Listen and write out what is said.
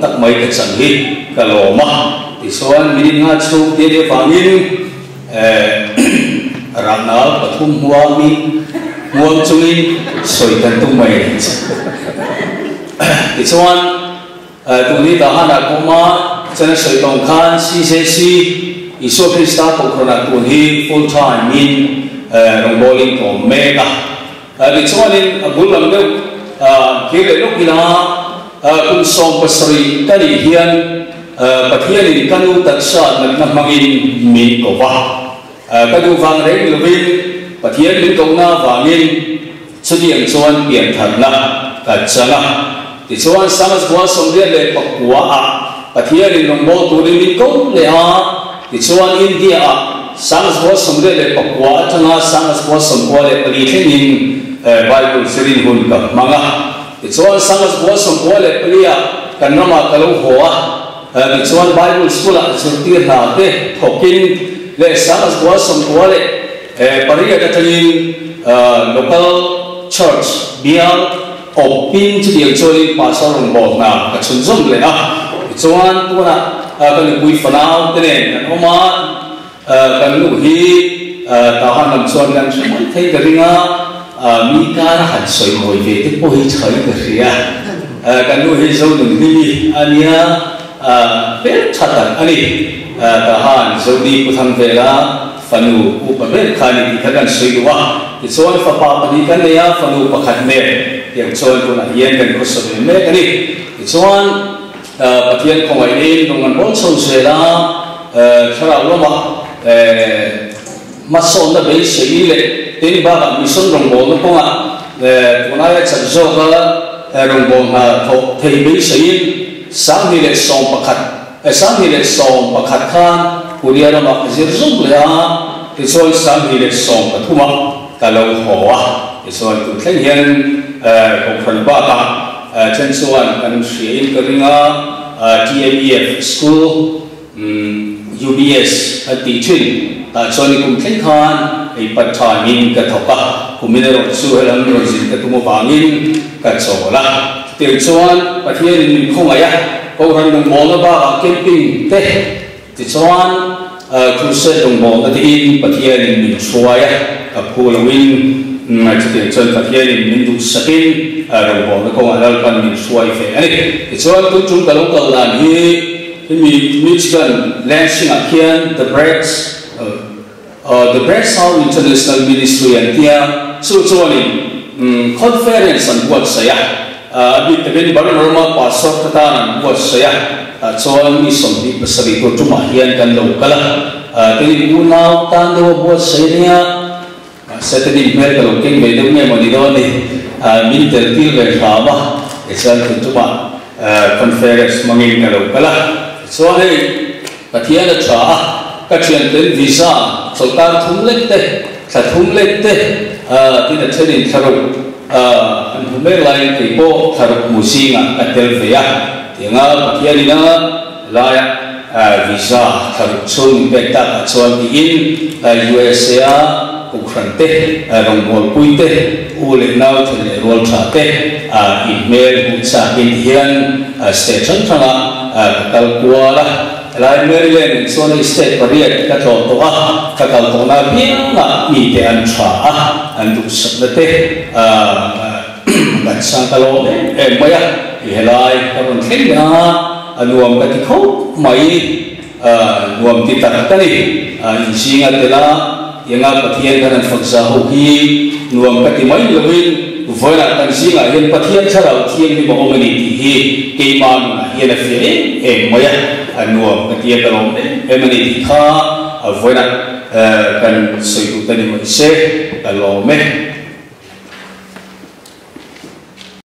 tak mai ka chan hi ka lawm a. Tichuan minute nga chhung te leh vangin rahnal pathum huamin huam chungin sawi kan tum mai a ni. Tichuan tuni Dahan-ah ka awm a, chana sawi tawng khan CJC Isua Krista Kohhranah tun hi full time in rawngbawlin ka awm mek a. Tichuanin a bul lam deuh thlir leh lawk ila kum 17 ka nih hian Pathianin ka nu taksa natna hmangin min ko va. Ka duh vang reng lovin Pathian min kohna avangin chutiang chuan piantharna ka chang a. Tichuan Sangasbual 89 ah Pathianin rawngbâwl turin min ko leh a. Tichuan India-ah Sangasbual 89 atanga Sangasbual 94 thlengin Bible zirin hun ka hmang a. Tichuan Sangasbual 94 ah kan ramah ka lo haw a. Tichuan Bible School-ah zirtir hna te thawkin leh Sangasbual 98 atangin Local Church bial awpin chutiang chuanin Pastor rawngbâwl hna ka chhunzawm leh a. Tichuan tunah ka nupui fanau te nen kan awm a, kan nu hi Tahan lam chuan kan hre mai thei ka ring a, mi kara han sawi mawi ve te pawh hi chhai ka hria. Kan nu hi Zonunhlimi a nia, hmel tha tak a ni. Tahan Zoni Puthang vela fanu upa ber kha a ni tih kha kan sawi duh a. Tichuan fapa pahnih kan nei a, fanu pakhat nen tiang chuan tunah hian kan khawsa ve mek a ni. Tichuan Pathian khawngaih in rawng an rawn chho zel a, thlarau lamah hmasawnna beisei leh tin bakah mission rawngbawlna kawngah tunaia chan zawka rawngbawlna thawh thei beiseiin 2011 2011 khan Korea ramah ka zir zawk leh a, tichuan 2013 ah ka lo haw a, tichuan tun thleng hian Kohhran bakah then chuan kan hria in ka ring a, TMEF School UBS an tih thin tah chuan i kum thleng khan ei pat tha in ka thawk a, kumin erawh chu helam rawn zin ka tum avangin ka chawl a. Chutiang chuan Pathianin min khawngaih a, Kohhran rawngbawlna bakah camping te tichuan crusade rawngbawlna te in Pathianin min hruai a, ka phu loin chutiang chuan Pathianin min duhsakin rawngbawlna kawngah Lalpan min hruai ve a ni. Tichuan tun tum ka lo kal dan hi hemi Michigan Lansing-ah khian The Breaks The Breakshout International Ministry an tia, chu chuanin conference an buatsaih a, a bik takin Barnarma pastor te tan an buatsaih a, tah chuan mi 27 tur tumah hian kan lo kal a, tin unau tan deuh a buatsaih ania, mahse tin hmel ka lo keng ve deuh nge maw ni dawn ni, min tel tir ve hram a, tichuan tun tumah conference hmangin ka lo kal a, tichuan hei. Pathian a tha a, ka thianten visa chawlhkar thum lek te, thla thum lek te tin a thenin thlaruk an hmu mek laiin kei pawh thlaruk hmu zingah ka tel ve a, tianga Pathianin a laia visa thlaruk chhung min pek takah chuan tiin USA a Kohhran te, rawngbawlpui te, u leh nau then leh rual tha te inhmel hmuh chakin ti hian state hrang hrangah ka kal kual a. Helai Maryland in chuan hei state pariat ka tlawh tawh a, ka kal tawhna apiangah mite an tha a, an duhsakna te kan sang ka lawm em em mai a. Hei helai ka rawn thleng leh a, a nuam ka ti khawp mai. Nuam ti tak ka ni. Inzinga tel a, enga Pathian kan han fak za ho hi nuam ka ti mai loin vawiinah kan zingah hian Pathian thlarau thianghlim a awm a ni tih hi keimah nunah hian a fiah em em mai a, a nuam ka ti a, ka lawm em em a ni tih kha vawiinah kan sawi duh ta ni mai se, ka lawm e.